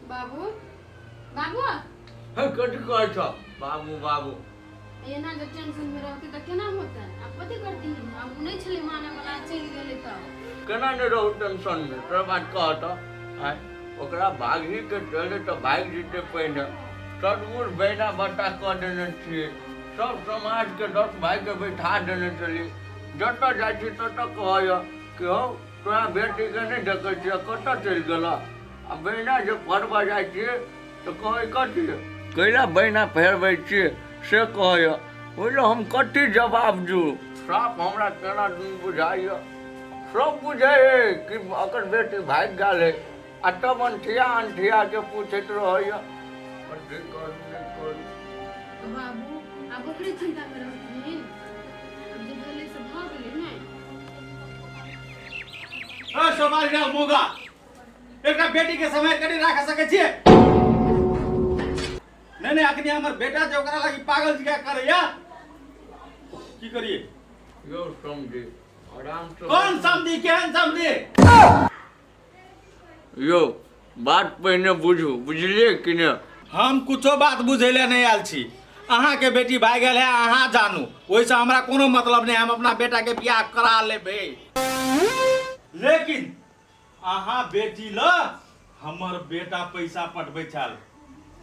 बाबू, बाबू। हे, कथी कहै छ बाबू बाबू? एना जे टेंशन में रहते तऽ केना होतै? आब कथी करती? आब ओ नहि छलै माने वाला, चलि गेलै तऽ केना नहि रहू टेंशन में? तोरा बात कह तऽ आँय, ओकरा भागही के चले तऽ भागि जेतै। पहिने सदगुर बैना बट्टा कऽ देने छियै, सब समाजके 10 भाइके बैठा देने छलियै। जतऽ जाइ छी ततऽ कहैए कि हौ, तोरा बेटीके नहि देखै छियै, कतऽ चलि गेलऽ? आ बैना जे फरबऽ जाइ छियै तऽ कहै कथी, कैला बैना फेरबै छियै से कहैए। ओहि लए हम कथी जवाब दू? साफ हमरा केना दुनू बुझाइए, सब बुझै है कि ओकर बेटी भागि गेल है, आ तब अनठिया अनठिया के पूछैत रहैए। कथी करू, नहि करू? तऽ बाबू, आब ओकरे चिन्तामे रहथिन? आब जे भेलै से भऽ गेलै ने। ए समाज लाल मोगा, एकटा बेटी के समय कनि राख सकै छियै? नहीं नहीं, अखनी हमर बेटा जे ओकरा लागी पागल जकाँ करैया, की करिए? यौ समझी, आराम से। कौन समझी? केहन समझी? यौ, बात पहिने बुझू, बुझलियै कि ने? हम कुछो बात बुझै लए नहि आयल छी। अहाँके बेटी भागि गेल है, अहाँ जानू, ओहिसँ हमरा कोनो मतलब नहि। हम अपना बेटाके बियाह करा लेबै, लेकिन अहाँ बेटी ल हमर बेटा पैसा पठबै छल,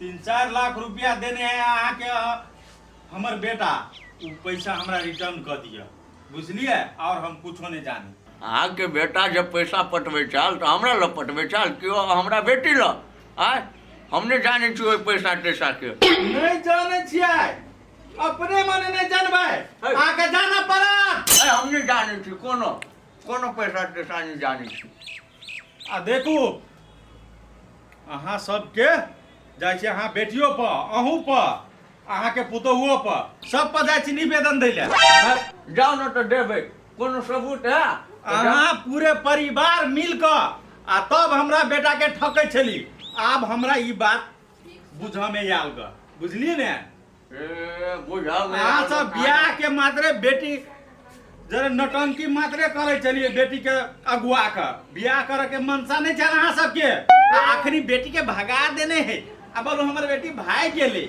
3-4 लाख रुपया देने है अहाँके हमर बेटा, ओ पैसा हमरा रिटर्न कऽ दिअ, बुझलियै? और हम कुछो नहि जानी। अहाँके बेटा जब पैसा पटबै छल तऽ हमरा लग पटबै छल कि ओ हमरा बेटी लग? आँय, हम नहि जानै छी ओहि पैसा तैसाके। नहि जानै छियै? अपने मने नहि जानबै, अहाँके जानऽ पड़त। हम नहि जानै छी, कोनो कोनो पैसा तैसा नहि जानै छी। आ देखू, अहाँ सबके जाइ छी, अहाँ बेटियो पर, अहूँ पर, अहाँके पुतोहुओ पर, सब पर जाइ छी निवेदन दै लए। जाउ ने तऽ देबै, कोनो सबूत है? अहाँ पूरे परिवार मिल कऽ आ तब हमरा बेटा के ठकै छली। आब हमरा ई बात बुझऽ मे आयल ग, बुझलियै ने? ए, बुझऽ मे अहाँ सब बियाह के मात्रे बेटी जरा नौटंकी मात्रे करै छलियै, बेटी के अगुआ के बियाह करे के मनसा नहीं छल अहाँ सबके, आ अखनी बेटी के भगा देने है, आ बोलू हमर बेटी भागि गेलै।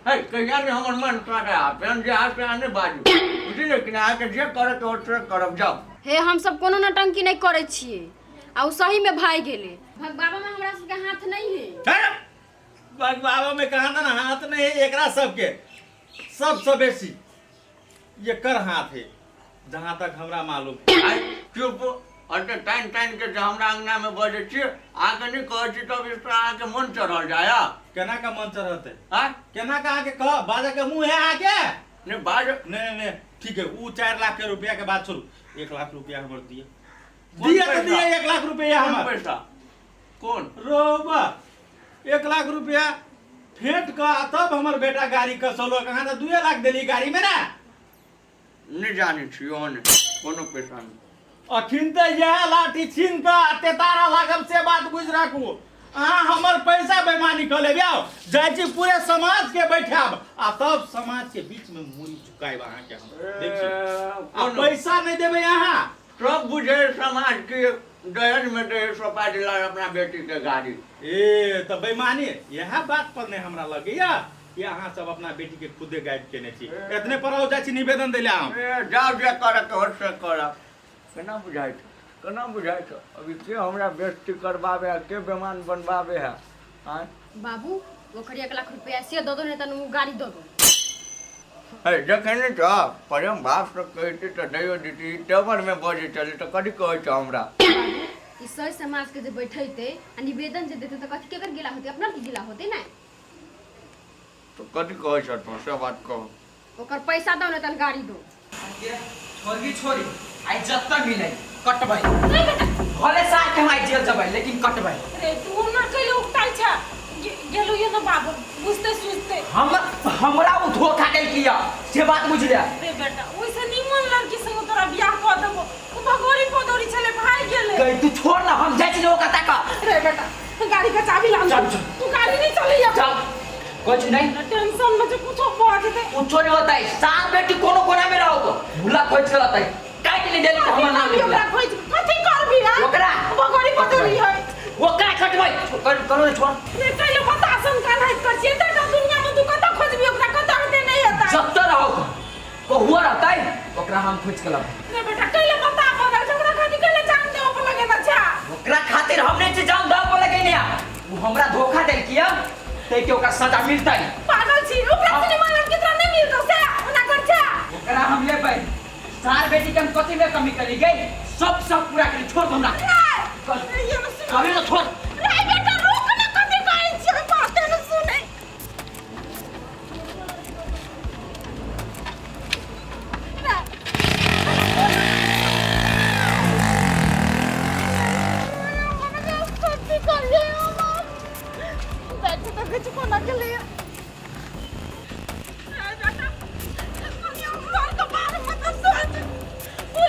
है, कहिया ने हमर मन करे आ फेर जे हाथ से नहि बाजू, बुझलियै कि नहि? अहाँके जे करत हो से करब, जाउ। हे, हम सब कोनो नौटंकी नहि करै छियै, आ ओ सही में भागि गेलै। भगबाबा में हमरा सबके हाथ नहीं है। है? भगवाबा में कहा ना हाथ नहीं है, एकरा सबके सबसे बेसी एकर हाथ है, जहाँ तक हमरा मालूम है। आइ चुप, अते टाइन टाइन के जे हमरा अंगना में बजै छियै, अहाँके नहि कहै छी तब इस तरह अहाँके मन चढ़ल जाय। केना का मन चढ़ते? आँय? केना का अहाँके कह बाजे के मुंह है अहाँके? नहि बाज। नहीं नहीं नहीं, ठीक है, वो 4 लाख के रुपया के बात छोड़ू, 1 लाख रुपया हमर दिए। कोन दिए तो पैसा? दिए 1 लाख रुपया कोन हमर। पैसा कोन? रोबा, 1 लाख रुपया फेंट कऽ आ तब हमर बेटा गाड़ी कसौलक। अहाँ तऽ 2 लाख देली गाड़ी में ने। नहि जानै छी ओहन कोनो पैसा नहि। अखिन तऽ इएह लाठी छीन कऽ आ तेतारा लागल, से बात बुझि राखू। अहाँ हमर पैसा बेमानी कऽ लेब? आउ जाइ छी, पूरे समाज के बैठायब आ तब समाज के बीच में मूड़ी झुकायब अहाँके हम, देखियौ। आ कोनो पैसा नहि देबै अहाँ? सब बुझे समाज के, दहेज में दहेज सौंपा दिला अपना बेटी के गाड़ी। ए तऽ बेईमानी इएह बात पर नहि हमरा लगैया कि अहाँ सब अपना बेटी के खुदे गायब केने छी। एतने पर आओ, जाइ छी निवेदन दै लए हम। ए, जाउ, जे करऽ के होत से करब। केना बुझाइ छौ, केना बुझाइ छौ? अभी के हमरा बेइज्जती करबाबे है, के बेमान बनबाबे है? आँय? बाबू, ओकर 1 लाख रुपया से दऽ दो, नहीं तऽ ओ गाड़ी दऽ दो। है, देखै नहि छौ, प्रेम भावसँ कहिती तऽ दैयो दिती। टेबरमे बजै छलै तऽ कथी कहै छौ हमरा? बाबू, ई सर समाज के जे बैठेते आ निवेदन जे देते तऽ कथी केकर गिला होते? अपना के गिला होते ने। तऽ कथी कहै छौ तू, से बात कह। ओकर पैसा दो, नहीं तऽ गाड़ी दो। के छोरी छोरी, आइ जतऽ मिलै कटबै, भले साथ हम आइ जेल जबै, लेकिन कटबै। रे, तू ना कैले उकताइ छ? गेलो ये ना बाबू, बुझते सुझते। हम हमरा ओ धोखा देलकी या, से बात बुझ ले। रे बेटा, ओइसे निमन लड़की संग तोरा बियाह कऽ देबो, ओ भगोरी पदोरी छले, भागि गेलै। गई, तू छोड़ ना, हम जाइ छी ने ओकरा ताकऽ। रे बेटा, गाड़ी के चाबी लान। चल, चल। तू गाड़ी नहीं चलैया। चल, कुछ नहीं। टेंशन में जो कुछो भऽ जेतै। कुछो नहीं होता है, सात बेटी कोनो कोना में रहो तो भूला खोज के रहता है। काट ले देली तो हमर नाम ओकरा लिखला। खोज कथी करबी? आ ओकरा भगोरी पदोरी है। ओकरा कटबै। कर करो ने छोड़। ने कहियो बता सुन कर है कर छियै तऽ दुनिया में तू कतऽ खोजबी ओकरा, कतऽ हेतै नहि हेतै। जब तक रहो कहुआ रहतै ओकरा हम खोज के लाबै। ने बेटा कैले बता बदल छै, ओकरा खातिर कैले जान देबऽ पर लगेना छै? ओकरा खातिर हम नहीं छी जान दाव पर लगेने। उ हमरा धोखा देलकिया तै के ओकरा सजा मिलतै। पागल छी, ओकरा से निमन लड़की तोरा नहीं मिलतो से ओना कर छै। ओकरा हम लेबै। सार बेटी के हम कथी में कमी करी गई? सब सब पूरा करी। छोड़ दो हमरा। नहीं, ये न सुन। कभी तो छोड़। नहीं बेटा रुक ना, कथी कहै छियै, बाते न सुनै।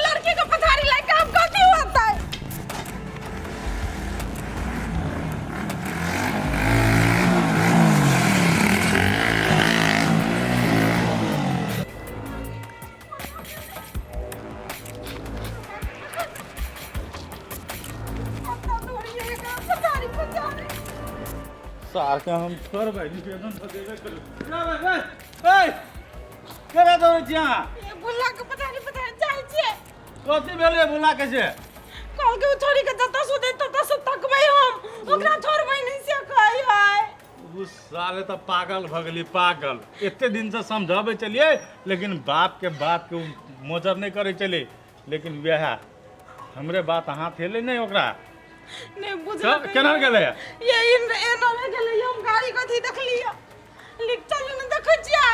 लड़की के पथारी लाके हम कथी होता है? सार के हम छोड़बै निवेदन तऽ देबे करू। ए केना दौड़ै छी अहाँ? बुल्ला के पथारी पथारी जाइ छियै। कथी भेलै बुला के से? कहलकै ओ छोड़ी के जतऽ सुतै ततऽ से तकबै हम, ओकरा छोड़बै नहि से कहै है। उ साले तऽ पागल भऽ गेली पागल। एते दिन से समझाबै छलियै लेकिन बाप के बात के उ मोजर नहि करै छलै, लेकिन वएह हमरे बात हाथ हेलै नहि ओकरा। नहि बुझलकै। केना गेलै? ये इन एना नहि गेलै, हम गाड़ी कथी देखलियै लिख चलू ने देखै छियै।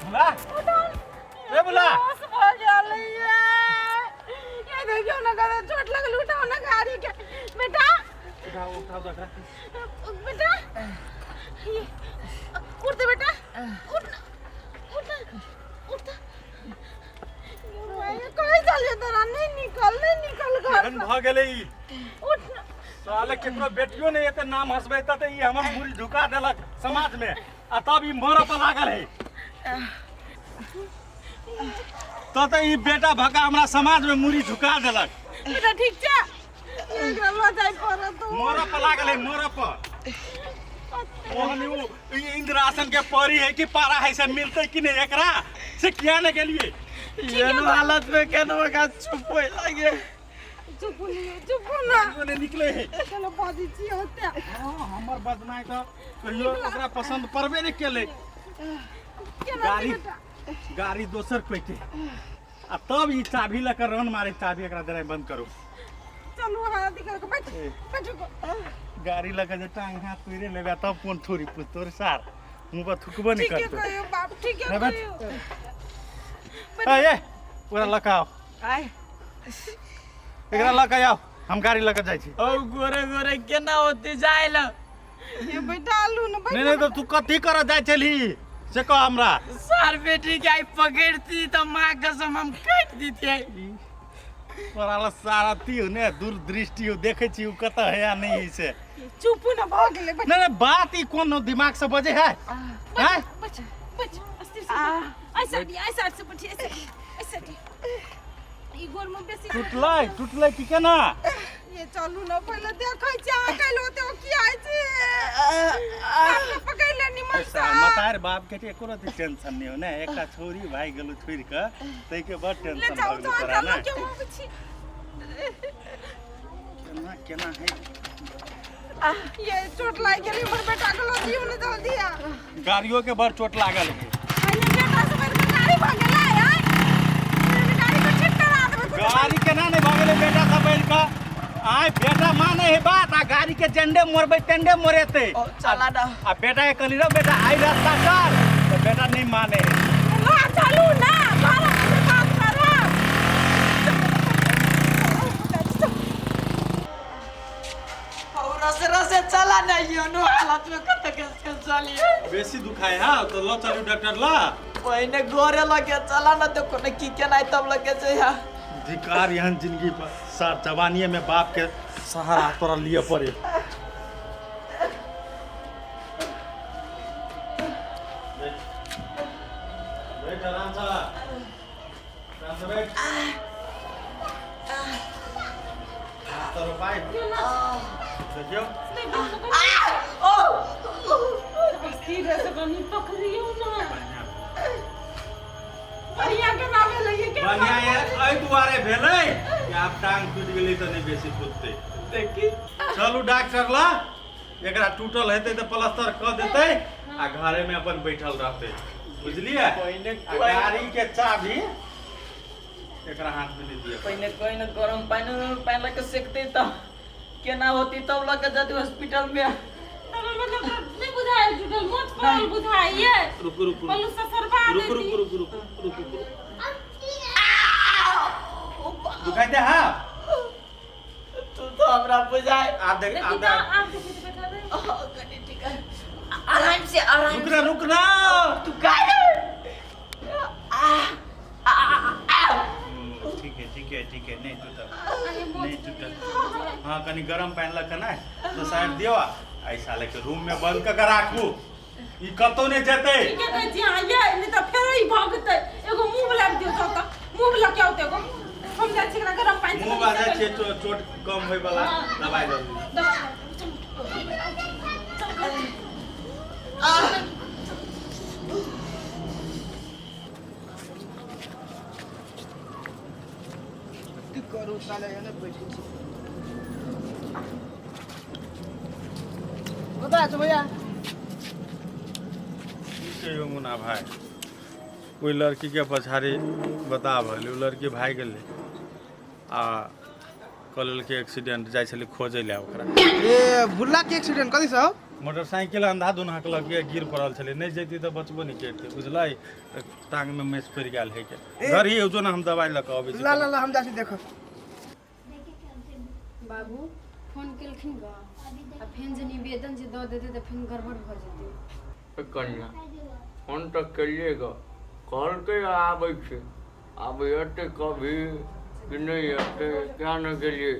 बुला ए बुला। बेहोश भऽ गेलै ये। ये देखियौ ने कते चोट लगल, उठाउ ने गाड़ी के। बेटा उठाओ उठाओ तऽ एकरा। बेटा ये, उठ दे बेटा, उठ ना, उठ ना, उठ ना। ये कहीं चलिए तोरा नहीं निकल, नहीं निकल घर केहन से। भऽ गेलै ई? उठ ना। साले केकरो बेटियो नहि एते नाम हंसबै तऽ ई हमर मूड़ी झुका देलक समाज में आ तब ई मरऽ पर लागल है। तऽ ई बेटा भका हमरा समाज में मूड़ी झुका देलक। बेटा ठीक छै, एकरा लऽ जाय पड़त। मरऽ पर लागल है मरऽ पर। ओहन उ ई इंद्रासन के परी है कि पारा है से मिलतै कि नहीं एकरा से किया ने गेलिए? एहन हालत में केना ओकरा चुप होय लागे? चुप होइए, चुप हो ना। कहियो नहि निकले है। चलो बाजै छी होते। हाँ, हमर बजनाइ तऽ कहियो ओकरा पसंद पड़बे नहि केलै। केना गाड़ी छै बेटा? गाड़ी दोसर कोई के आ तब ई चाभी लऽ कऽ रन मारे। चाभी एकरा देनाइ बंद करू। चलू अहाँ अथी कर के बैठ बैठू। गाड़ी लऽ कऽ जे टांग हाथ तोड़े लेबै तब कोन थोड़ी पूछतो रे सार, मुँह पर थुकबो नहि ठीके करतौ। कहियो बाप, ठीके नहि बैठ। कहियो। ए ए पूरा लऽ कऽ आउ। आय। एकरा लऽ कऽ आउ, हम गाड़ी लऽ कऽ जाइ छी। औ गोरे गोरे केना होते जाय ल? ये बेटा आलू ने बैठ। नहि नहि, तऽ तू कथी करऽ जाइ छलही से कह हमरा। सार बेटी के आई पकड़ती तऽ माँ कसम हम काटि दितियै। तोरा लग सारा अथी हो ने दूरदृष्टि हो, देखै छी उ कतऽ है आ नहि है से। चुप ने भऽ गेलै, बैठ। नहि नहि, बात ई कोनो दिमाग से बजे है हैं? बैठ बैठ, अस्थिर से बैठ। ऐसा हटिए, ऐसा हट से बैठिए, ऐसा हटिए, ऐसा हटिए। ई गोर में बेसी टूटलै टूटलै कि केना? ये चलू ने पहिले देखै छी अहाँ काल्हि ओते ओ की आइ छी। बाप के पकड़ि ले निमन से। मतार बाप के एको रति टेंशन नहीं हो ने, एकटा छोरी भागि गेलौ छोड़ि कऽ ताहिके बड़ ले टेंशन जाउ भऽ गेलौ तो तोरा चलू ने। के हम छी। केना केना है? ये चोट लागि गेलै हमर बेटा के, लऽ दियौ ने जल्दी आ। गाड़ियो के बड़ चोट लागल है। पहिले बेटा से बढ़ि कऽ गाड़ी भऽ गेलै आइ। गाड़ी के ठीक करा देबै कुछो। गाड़ी केना नहि भऽ गेलै बेटा से बढ़ि कऽ? आय बेटा माने है बात आ गाड़ी के जेंडे मोड़बै तेंडे मोड़ेतै। ओ चला ना। आ बेटा के कहली रौ बेटा आई रास्ता चल तऽ बेटा नहीं माने है। लऽ चलू ना घर से बात करब। औ रसे रसे चला ना, एहनो हालत में कतऽ के चलिए? बेसी दुखाय है तो ल चलू डॉक्टर ल। पहिने घरे लगे चला न देखो ने की केनाइ तब लगे छै या धिकार एहन जिंदगी पर सर जवानीये में बाप के सहारा तोरा लिए पड़े। बैठ आराम से, आराम से बैठ। तो रोपाई देखियो। धीरे से कनी पकड़ियो ना। बढ़िया के ना भेलै ये के। बढ़िया यार, एहि दुआरे भेलै कि आब टांग टूटि गेलै तऽ नहि बेसी कुदतै। देखी। चलू डॉक्टर ला, एकरा टूटल हेतै तऽ प्लास्टर कऽ देतै आ घरे में अपन बैठल रहतै, बुझलियै? पहिने आ गाड़ी के चाभी एकरा हाथ में नहि दिअ। पहिने कोई न गरम पानि पानि लऽ के सेकतै तऽ केना होती, तब लऽ के जतै हॉस्पिटल में। तब मतलब नहि बुझाइ टूटल मोच पड़ल बुझाइए। रुकू रुकू। पलू ससरबा रुकू। देती। रुकू रुकू रुकू रुकू। दुखाइ दे? हाँ। तू तो हमरा बुझाइ। आब देख, आब देखी देख। तऽ आब देखी तऽ बैठा दे। कनी ठीक है, आराम से, आराम रुक से। ना, रुक ना। तू काय आ आ आ। ठीक है, ठीक है, ठीक है, नहीं टूटल, नहीं टूटल। हाँ, कनी गरम पानि लऽ के नहि तो साइड दियौ आ एहि साले के रूम में बंद कऽ के राखू, ई कतौ नहि जेतै। ठीके कहै छी अहाँ ये, नहि तऽ फेरो ई भगतै। एगो मुँह लगा दियौ तऽ मुँह लऽ के औतै एगो। हम जाइ छी एकरा गरम पानि से मुँह कनी बाजै सेकै। छियै, चोट कम होय वाला दबाइ दऽ दियौ। दबाइ चलू, चल घर। की करू साले, एने बैठे छी। कतऽ छै भैया? की कहियौ मुन्ना भाई, ओहि लड़कीके पछाड़ी बता भेलै, ओ लड़की भागि गेलै आ कऽ लेलकै एक्सीडेंट। जाइ छलै खोजै लए ओकरा। ए भुल्ला के एक्सीडेंट कथी सब? मोटरसाइकिल अंधाधुन हकलक, गिर पड़ल छलै। नहि जैती तऽ बचबो नहि करितै, बुझलै? तऽ टांगमे मेच पड़ि गेल है के। घर ही जो ने, हम दवाइ लऽ कऽ अबै छी। ला ला ला, हम जाइ छी देखऽ। बाबू फोन केलखिन ग, आ फेन जे निवेदन जे दऽ देतै तऽ फेन गड़बड़ भऽ जेतै। ए कन्या, फोन तऽ केलियै ग, कहलकै आबै छै, आब एतै कभी कि नहि एतै, किया ने गेलियै।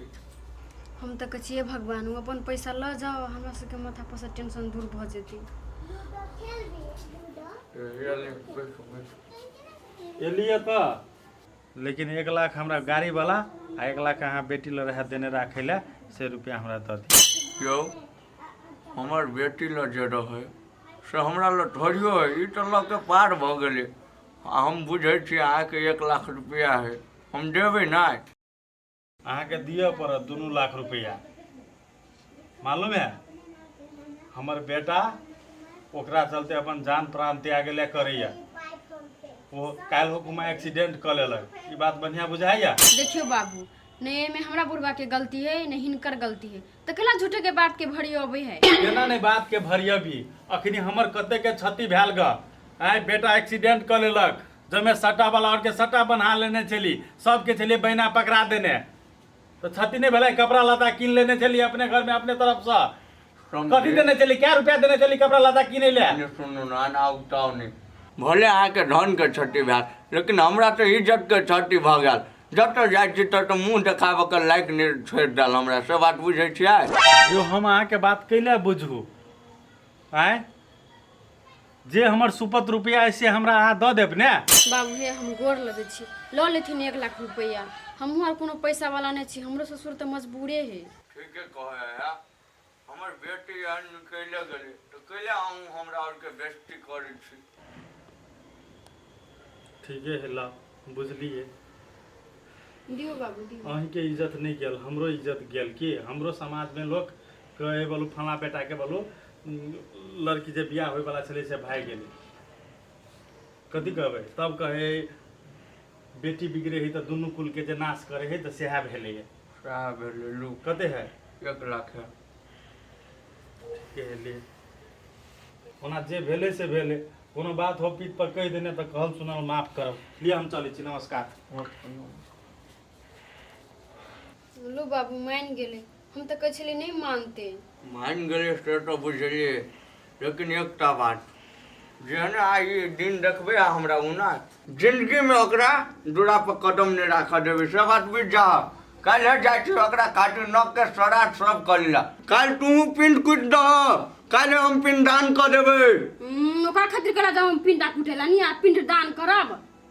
हम तऽ कहै छियै भगवान, ओ अपन पैसा लऽ जाओ, हमरा सबके माथा पर से टेंशन दूर भऽ जेतै। बैठू बैठू। एलियै तऽ, लेकिन 1 लाख हमरा गाड़ी वाला आ 1 लाख अहाँ बेटी लए रहै देने राखै लए, से रुपया हमरा दऽ दिअ। यौ, हमर बेटी लग जे रहै से हमरा लग थोड़ियो है। ई तऽ लऽ के पार भऽ गेलै आ हम बुझै छी अहाँके 1 लाख रुपया है, हम देबै नहि। अहाँके दिअ पड़त 2.5 लाख रुपया। मालूम है, हमर बेटा ओकरा चलते अपन जान प्राण त्याग ले करैया। ओ काल्हि हुकुमा एक्सीडेंट कऽ लेलक, ई बात बढ़िआँ बुझाइया? देखियौ बाबू, नहि एहिमे हमरा बुढ़बा के गलती है, नहि हिनकर गलती है, तऽ केना झूठे के बात के भरी अबै है? केना नहि बात के भरियबी? अखनी हमर कते के क्षति भेल ग। आइ बेटा एक्सीडेंट कऽ लेलक, जाहिमे सट्टा वाला और के सट्टा बन्हा लेने छली, सबके छलियै बैना पकड़ा देने, तऽ क्षति नहि भेलै? कपड़ा लत्ता कीन लेने छली अपने घरमे अपने तरफसँ। कथी देने छली? कै रुपया देने छली कपड़ा लत्ता किनै लए? नहि, सुनू ने, एना उगताउ नहि। भले अहाँके धनके क्षति भेल, लेकिन हमरा तऽ इज्जतके क्षति भऽ गेल। जतऽ जाइ छी ततऽ मुँह देखाबऽके लायक नहि छोड़ि देल हमरा, से बात बुझै छियै? यौ, हम अहाँके बात कैले बुझू? आँय, जे हमर सुपत रुपया अइ से हमरा अहाँ दऽ देब ने? बाबू हे, हम गोर लगै छी, लऽ लेथिन 1 लाख रुपैआ। हमहूँ आर कोनो पैसा वाला नहि छी, हमरो ससुर तऽ मजबूरे है। ठीके कहै है। हमर बेटी एहन निकले गेलै तऽ कैले अहूँ हमरा आरके बेइज्जती करै छी? ठीके है, ला बुझलियै। दियौ बाबू, दियौ। अहीँके इज्जत नहि गेल, हमरो इज्जत गेल। की हमरो समाजमे लोक कहे बोलू, फलाँ बेटाके बोलू लड़की जे बियाह होयवला छलै से भागि गेलै। कथी कहबै तब? कहे बेटी बिगड़े है तऽ दुनू कुलके जे नाश करे है, तऽ सएह भेलैए। सएह भेलै, लू। कते है? 1 लाख है। ठीके है, ले। ओना जे भेलै से भेलै, कोनो बात हो पीठ पर कहि देने तऽ कहल सुनल माफ करब। लिअ, हम चलै छी, नमस्कार। लू बाबू, मानि गेलै। हम तऽ कहै छलियै नहि मानतै। मानि गेलै से तऽ बुझलियै, लेकिन एकटा बात, जेहने आइ ई दिन देखबै आ हमरा ओना जिन्दगीमे ओकरा दूरा पर कदम नहि राखऽ देबै, से बात बुझि जाह। काल्हि जाइ छी ओकरा काटि नखके सराध सब कऽ लीला। काल्हि तू पिंड कुटि दह, काल्हि हम पिंडदान कऽ देबै। ओकरा खातिर करा जाउ हम पिंडा कुटेला नी आ पिंड दान करब।